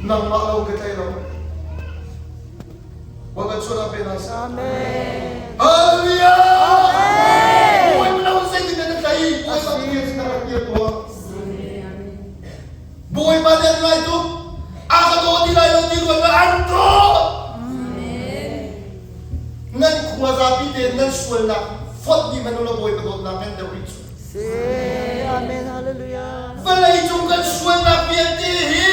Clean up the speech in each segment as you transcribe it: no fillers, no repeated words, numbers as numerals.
Nangmah lo ka tlai lo. Bawipa chuan pe hna seh. Amen. Hallelujah. Amen. Bawipa lo zeitin na tlai Bawipa Pathian sin rak kir tuah. Bawipa nih an ngai tuk. A ka daw ti lai lo ti ruat an daw. Nan khua zapi tein nan sualnak fonh dih hmanh ulaw Bawipa dawtnak ngan deuh rih cu. Si. Amen. Hallelujah. Vawlei cung kan sualnak vialte hi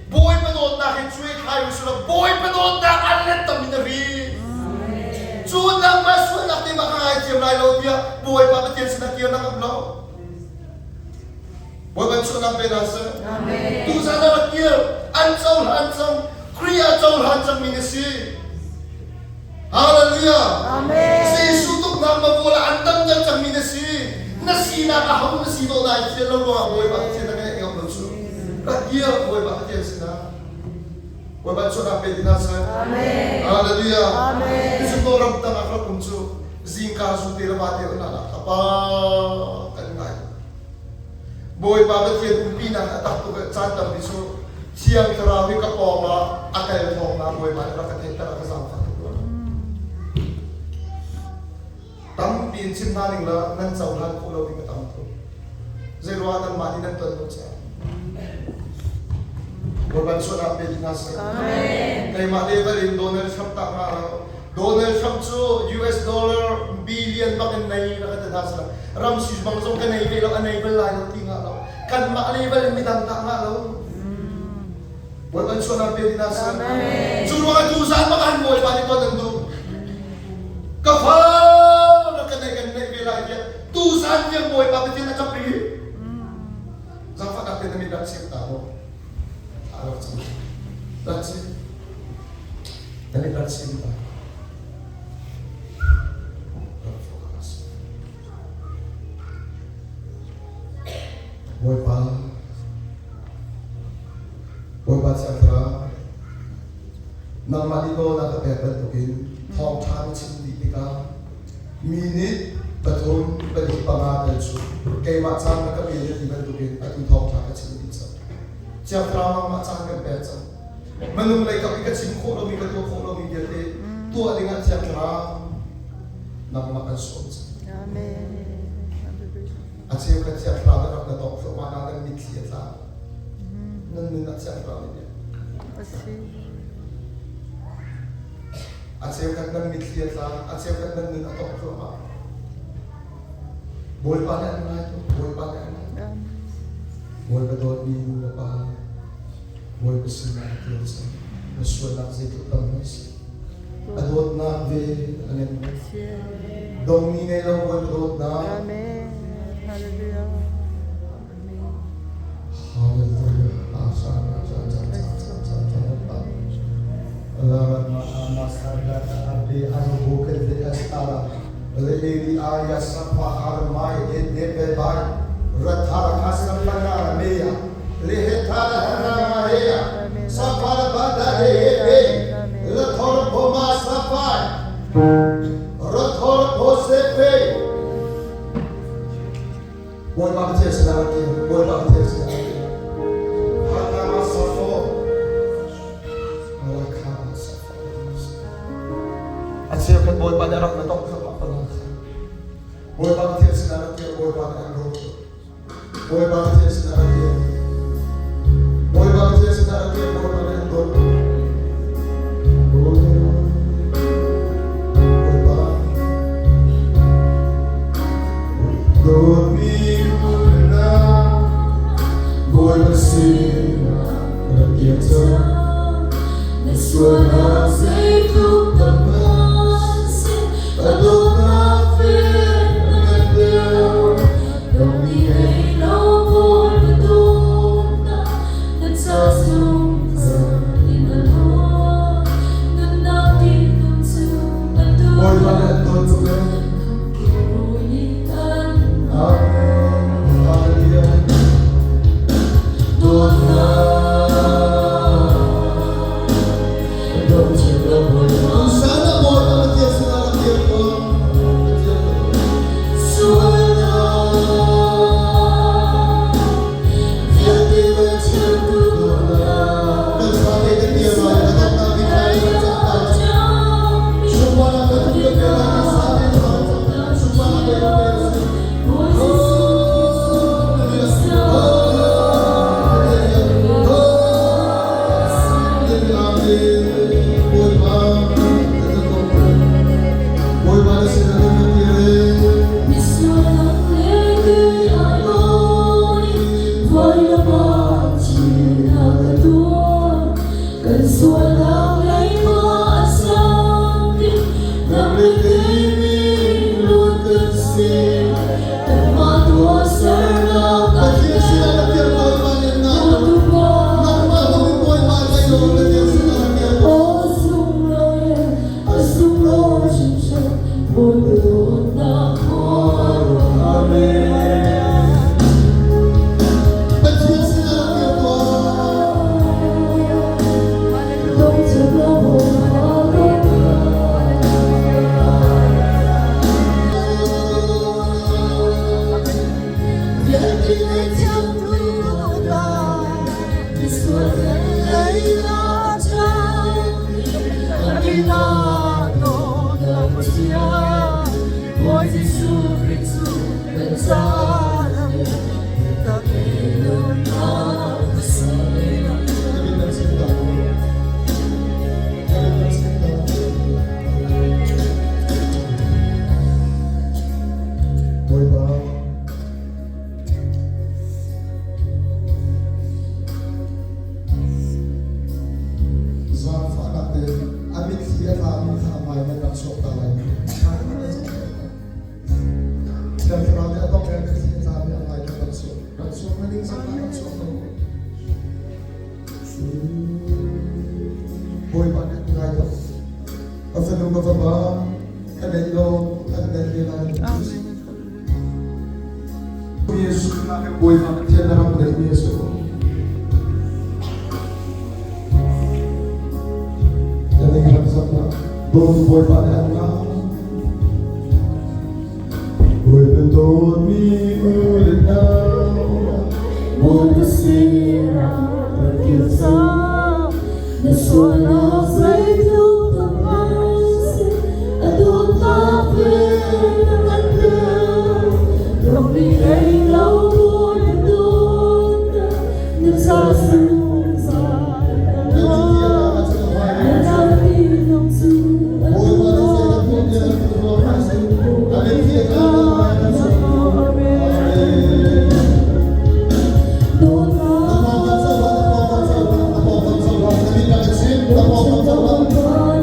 Bawipa dawtnak hi cuai thlai u sih law Bawipa dawtnak an let tam in a ri. Cu nangmah sualnak te mah ka ngaithiam lai lo tiah Bawipa Pathian sinah kir na ngam lo. Bawipa sualnak pe hna seh. Tuzan ah rak kir an cohlan cang Khrih ah cohlan cangmi na si. Hallelujah. Amen. Jesuh tuknak mavual ah an damter cangmi na si. Na sinak a ho na si dawh lai thian lo ruangah Bawipa Pathian na ngeih ngam lo cu. Rak kir Bawipa Pathian sinah. Bawipa sualnak pe ti hna seh. Amen. Hallelujah. Amen. Cu ko ram tang ah rak um cu zingka zu te le va te na nak pa kan ngai. Bawipa Pathian umpinak a tak tuk caan tampi cu Thiang Thlarau hi ka pawng ah a kal thawng na Bawipa nih rak ka theihter a ka zaangfah tuk rua. Tampi in chim hna ning la nan cohlan khawh lo ding a tam tuk. Zei ruangah nanmah nih nan ton lo caah. Bawipa sualnak pe ti hna seh. Keimah level in Donald Trump tak nga lo. Donald Trump cu US dollar billion bak in nei rak ti hna seh. Ram si bang zong ka nei ve lo, a nei bal lai lo ti nga lo. Kanmah level in midang tak nga lo. Bawipa sualnak pe ti hna seh. Cu ruangah tu zan bak an Bawipa nih ton an duh. Ka fa rak ka nei kan neih ve lai tiah tu zan tiang Bawipa Pathian a ṭap rih. Zaangfahnak te na mit rak chim ta mu. A rak chim. Rak chim. Na mit rak chim ta. Rak focus. Bawipa Bawipa Thiang Thlarau nangmah nih nawl na ka pek bantukin thawngṭha na chim dih tikah Mi nih pathum, pali, panga tel cu keimah caan na ka pe na ti bantukin atu thawngṭha ka chim dih cang. Thiang Thlarau nangmah caan kan pek cang. Minung lei kap i ka chim khawh lomi, ka tuah khawh lomi vialte tuah dingah Thiang Thlarau nangmah kan sawm cang. Amen. A cheu kha Thiang Thlarau na rak na tawk thluahmah na nan mitthli a tla. Nan nun ah Thiang Thlarau nih A cheukhat nan mitthli a tla, a cheukhat nan nun a tawk thluahmah. Bawipa nih an ngai tuk, Bawipa nih an ngai. Bawipa dawtmi nu le pa, Bawipa sinah na kir cang. Na sualnak zeitluk tam na si. A dawtnak ve a ngan. Dongmi ngei lo Bawipa dawtnak. Amen. Hallelujah. Bawipa Pathian sinah rak kir Bawipa Pathian sinah rak kir Hakama Safo Malakama Safo A cheukhat Bawipa nih a rak na tongh thluahmah ko lai Bawipa Pathian sinah rak kir Bawipa nih an rawt Bawipa Pathian sinah rak kir Bawipa Pathian sinah rak kir Bawipa nih an dawt Bawipa Dawtmi na Bawipa sinah rak kir cang. Na sualnak zeitluk tam hmanhseh ka dawtnak fek na ngan deuh. Dawtmi ngei lo Bawipa dawtnak na ca zungzal in a luang. Nunnak dihlak cu atu Bawipa nih an dawt tuk ee. Amen. Hallelujah. Dawtnak, dawt Sualnak leiba a sang i nang le kei minglun kan si. Kanmah tuahsernak kan Pathian sinah na kir Bawipa nih an ngah lo. Tupa Nangmah lawng in Bawipa zei lo Pathian sinah na kir. A sunglawi, a sunglawi hringhran, Bawipa dawtnak khuaruahhar. Pathian sinah na kir tuah. David nan sin ta. David nan sin ta. Bawipa, zaangfahnak tein a mitthli a tlami kha a hmai nan rak chuak ta lai. Thiang Thlarau nih a tong i a mitthli a tlami a hmai nan rak chuak. Rak chuak na ding zong rak chuak lo. Bawipa nih an ngai lo. Ka fanu ka fapa, ka neih law an neih ve lai. Amen. Jesuh Bawipa Pathian na ram neihmi a si ko. Nan i rak zak lah. Dawtu Bawipa nih an ngah. Bawipa dawtmi u le nau, Bawipa sinah kan kir cang. Na sualnak zeitluk tam an si, a dawtnak vel a ngan deuh. Ramri ngei lo na dawtnak, na ca zungzal a Na mitthli a lo. tlak ahcun a hmai Na naupi cu a Bawipa nih zeidah dawt tuah tiah na kan ruah hna sih. A mitthli a tlak a hmai nan chuak. Amen. Na pawngkam zoh hlah, na pawngkam zoh hlah, na pawngkam zoh hlah. Na mit rak i chim, na pawngkam zoh hlah.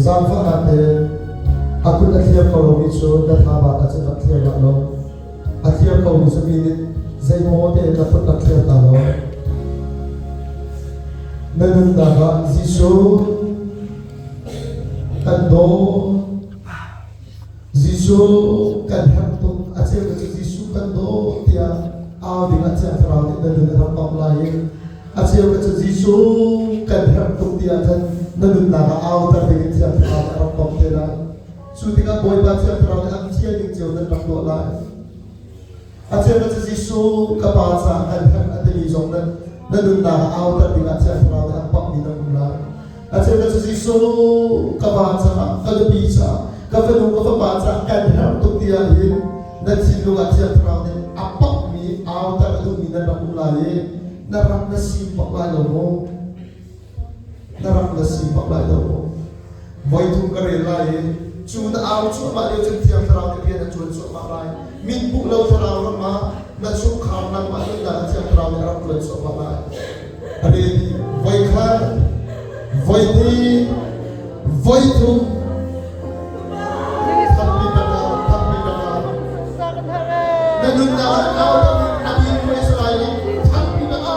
Zaangfahnak tein a kut a thliar ko lomi cu na tha bat ahcun rak thliar hlah law a thliar komi cu mi nih zeimaw tein na kut rak thliar ta law na nunnak ah Jesuh kan dawt. Jesuh kan herh tuk. A cheu cu Jesuh kan dawt tiah au ding ah Thiang Thlarau nih na nun a rak bawmh lai i a cheu cu Jesuh kan herh tuk tiah khan na nunnak ah auter ding in Thiang Thlarau nih a rak bawmh te lai. Cu tikah Bawipa Thiang Thlarau nih an thial ding cio nan rak tuah lai. A cheu cu Jesuh ka Pa caah kan herh a timi zong nan na nunnak ah auter ding ah Thiang Thlarau nih an bawmhmi nan um lai. A cheu cu Jesuh ka pa caah, ka nupi caah, ka fanu ka fapa caah kan herh tuk tiah hin na thinlung ah Thiang Thlarau nih a pakmi auter a duhmi nan rak um lai i na rak na sim bak lai lo maw? Na rak na sim bak lai lo maw? Voi thum ka rel lai i cu na au cuahmah lio cun Thiang Thlarau nih rian a ṭuan cuahmah lai. Min hmuh lo thlarau ram ah na chungkhar nangmah nunnak ah Thiang Thlarau nih a rak ṭuan cuahmah lai. A rel i voi khat, voi hnih, voi thum. Thampi tanga, thampi tanga. Na nunnak ah au a din ko Israel nih thampi tanga.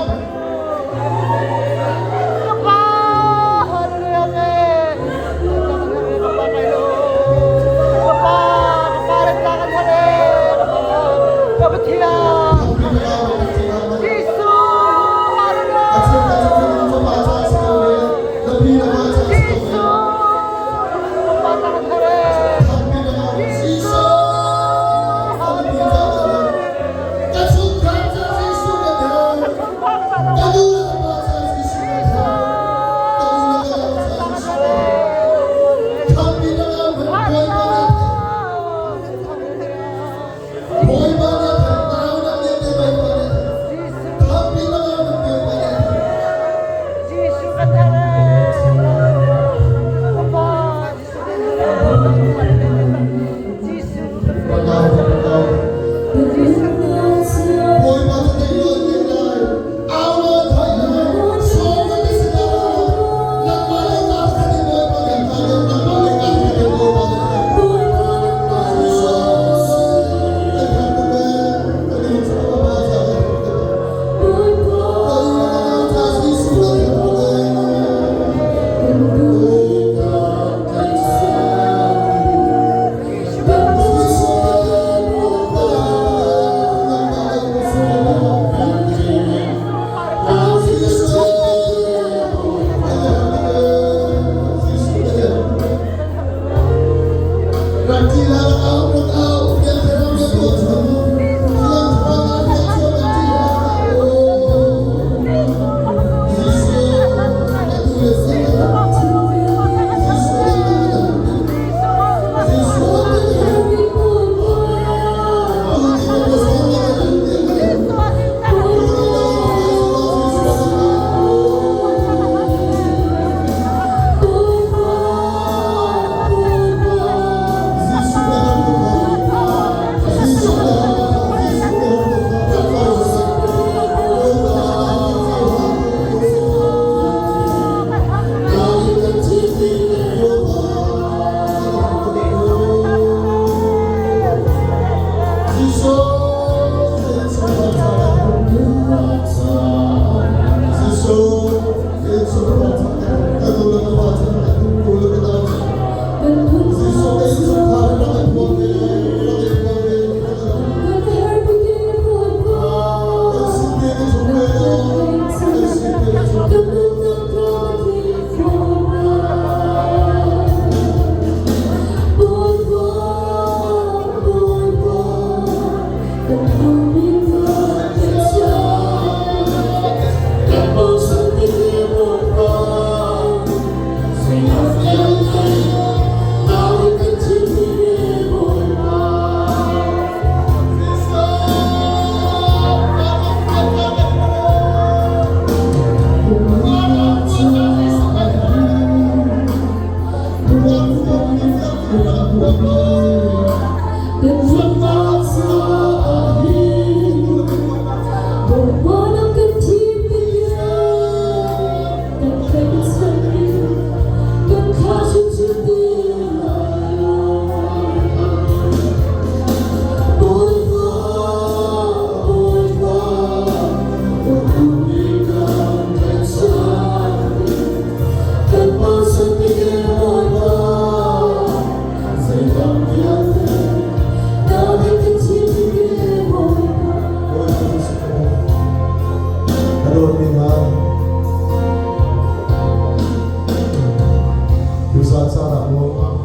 Tuzan caan ah maw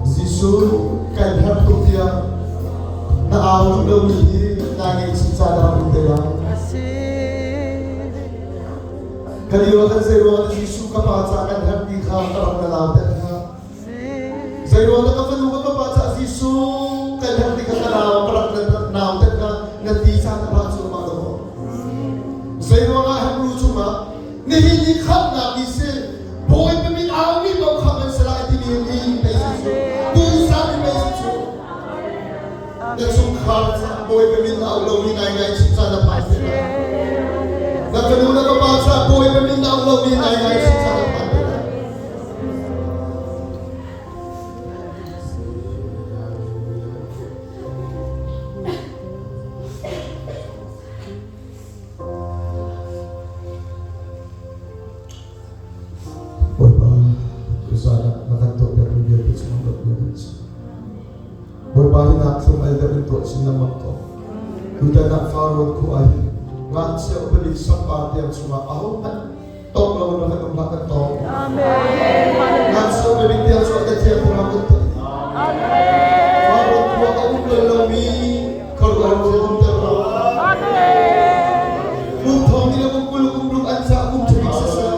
Jesuh kan herh tuk tiah na au duh lomi hi naa ngaihchih caan ah um te lai. Ka lio kan zei ruang Jesuh ka pa ca kan herh ti kha ka rak na lau te hna. Zei ruang ka fanu ka pa ca Jesuh kan herh ti kha ka nau ka rak na nau te hna na ti caan a ra cu ma do. Zei ruang ah Hebrew chungah nihin ni khamhnak ni si Bawipa min aumi paoh kha an si lai timi ni pei si cu tuzan ni pei si cu na chungkhar ca Bawipa min au lomi ngai ngai chim caan na phan te lai na fanu na fapa ca Bawipa min au lomi ngai ngai chim caan na phan te lai. Bawipa, tuzaan ah na kan tuahpiakmi vialte cungah dawtmi kan si. Bawipa hi nak thlum al deuh in tuah chin lengmang ko. Tutan ah Faro khua hi ngakchia upadi sangpa tiang chungah ahohmanh tong lo na kan um hlah kan tong. Ngakchia upadi tiang chungah ka thiang thlarau kan tong. Faro khua a um bal lomi khuaruahhar thil umter lo. Kum thong ni le kum 20 kum ruk an cah kum ṭhabik siseh,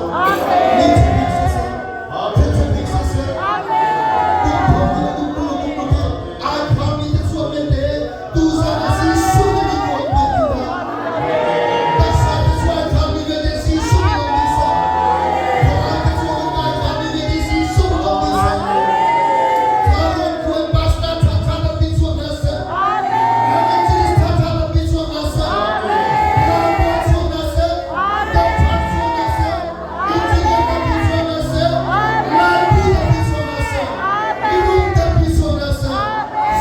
ni ṭhabik siseh, thil ṭhabik siseh, kum thong ni le kum 20 kum ruk hi ai phami te chuah men te tuzan ah Jesuh nih min ruang piak ti hna. Taksa te chuah ai phami vialte Jesuh nih om dih seh. Thawng te chuah um ai phami vialte Jesuh nih om dih seh. Tharuan khuan pastor ṭhaṭha tampi chuah hna seh. Evangelist ṭhaṭha tampi chuah hna seh. Ralbawi chuah hna seh. Doctor chuah hna seh. Engineer tampi chuah hna seh. Laibu tampi chuah hna seh. Minung tampi chuah hna seh.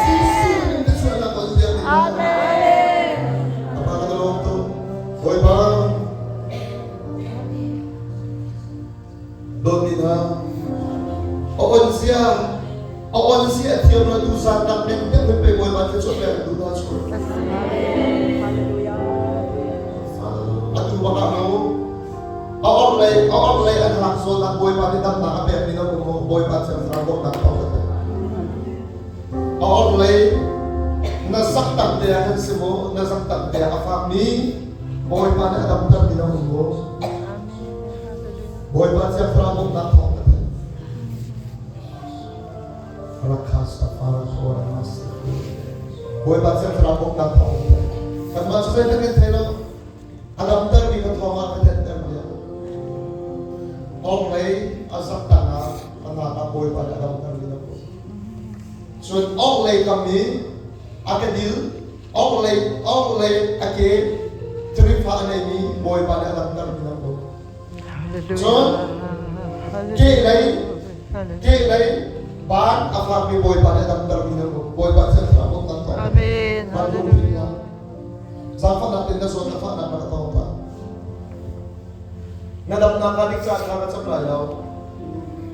Jesuh min te chuahnak on biak ding. Apa ka lawm tuk. Bawipa dawtmi hna a on zia a on zia thiam lo tu zan nak nem deuh in pe Bawipa thluachuah pek duh hna chu. Atu bak ah mu a or lei a or lei an hak zawn ah Bawipa nih damnak a pek mi na um mu Bawipa thiang thlarau bawmhnak thawng ka theih. A or lei na sak tak te ah kan si mu na sak tak te ah a fak mi Bawipa nih a damter mi na um mu. Bawipa thiang thlarau bawmhnak thawng ka theih. Bawipa Thiang Thlarau bawmhnak thawng kanmah cu zei kan thei lo a damtermi ka thawng ah ka tenter bia ong lei a zak tang ah a nak ah Bawipa nih a damtermi na hmuh cun ong lei kam i a ka dil ong lei ong lei a ke thirifa a neimi Bawipa nih a damtermi na hmuh Cun kehlei kehlei baan a fakmi Bawipa nih a damtermi na um. Bawipa thiang thlarau bawmh nan tong. Amen. Hallelujah. Zaangfahnak in na zawn na fahnak na ka tong ta. Na damnak ka dik caan kha ka cam lai lo.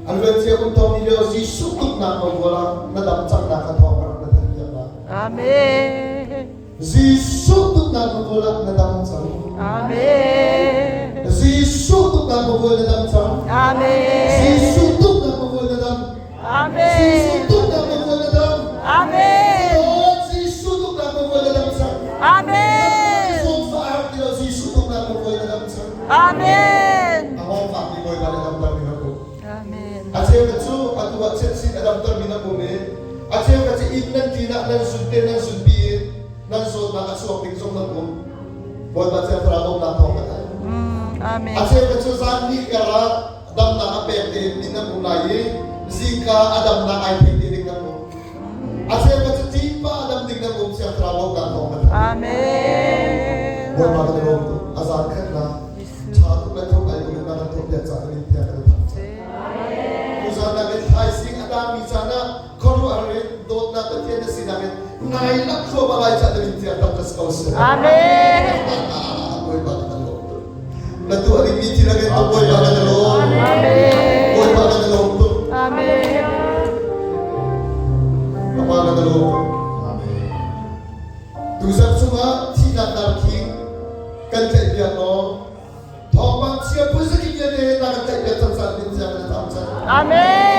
An luan cia kum thong ni lio Jesuh tuknak nawl bual ah na dam cangnak ka thawng ka rak na thanh piak lai. Amen. Jesuh tuknak na kawl ah na dam cang. Amen. Jesuh tuknak na kawl na dam cang. Amen. Jesuh tuknak na kawl na dam. Amen. Jesuh tuknak na kawl na dam. Amen. Lord Jesuh tuknak na kawl na dam cang. Amen. Zawn fa ti lo Jesuh tuknak na kawl na dam cang. Amen. A hong fak mi Bawipa na damter mi na um. Amen. A cheu ka cu atu ah chiat sin a damter mi na um i a cheu ka cu inn nan ṭin ah nan zun te nan zunpi in nan zawtnak a chuak ding zong nan um. Bawipa Thiang Thlarau bawmhnak thawng ka theih. Amen. A cheu ka cu zan ni kar ah damnak a pek te in nan um lai i zingka a damnak ai thei te ding nan um. A cheu ka cu ṭipa a dam ding nan um Thiang Thlarau bawmhnak thawng ka theih. Amen. Bawipa kan i lawm tuk. A zan khatnak ṭha tuk le thuk ai tuk in na kan tuahpiak caah kan in thiang kan i thangṭhat. Tuzan ah kan thaizing a dami caan ah khuaruahhar in dawtnak Pathian na sinak in nai lak thluahmah lai cah na min thiang tak ka si ko seh. Amen. Bawipa kan lawm tuk. Na tuah dingmi thil a kan tuk Bawipa kan lawm. Amen. Bawipa kan lawm tuk. Amen. Papa kan lawm tuk. Amen. Tuzan chungah thihnak darkhing kan tlaihpiak law thawngpang chia phun zakip vialte na kan tlaihpiak cang caan min thiang na tam cang. Amen.